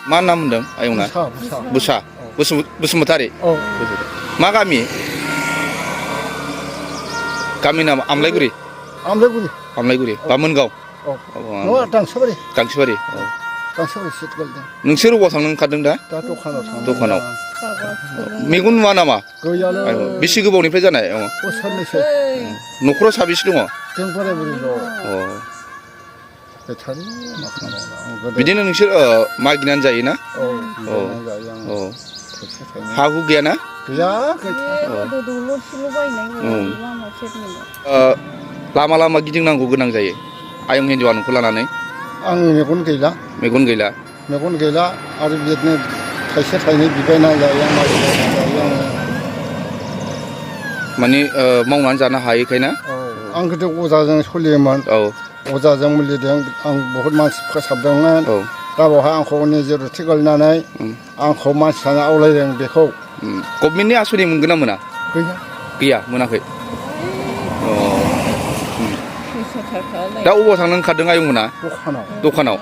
मा नाम होनदों आयंना? बुसा बसुमतारी। मा गामि? गामि नाम आमलायगुरि। आमलायगुरि बामोनगाव। गांसोबारि। गांसोबारि। गांसोबारि सिटगोलदों। नोंसोर अबाव थांनो ओंखारदों दा? दा दखानाव थांदों। दखानाव। मेगन नुवा नामा? गैयालै। बेसे गोबावनिफ्राय जानाय? बोसोरनैसो। न'खराव साबेसे दङ? जों बोराय बुरैल'। बेटारि मा खालामबावनो। बिदिनो नोंसोर मागिनानै जायोना? मागिनानै जायो आं। थाइसे थाइनै। हा हु गैयाना? गैया। दलरसेल' बायनाय लामा सेरनिल'। लामा लामा गिदिंनांगौ गोनां जायो आयं हिन्जावा नोंखौ लानानै? आंनि मेगन गैला। मेगन गैला? मेगन गैला आरो बिदिनो थाइसे थाइनै बिबायना जायो आं मागिनानै जायो आङो। माने मावनानै जानो हायैखाय ना? आं गोदो अजाजों सोलियोमोन। अजाजों मुलिजों आं बहुद मानसि फोसाबदोंमोन। दा बावहाय आंखौ निजे रुथि गोलैनानै आंखौ मानसिफ्रानो आवलायदों बेखौ। गभमेन्टनि आसनि मोनगोन ना मोना? गैया। गैया मोनाखै। दा अबाव थांनो ओंखारदों आयंमोना? दखानाव। दखानाव।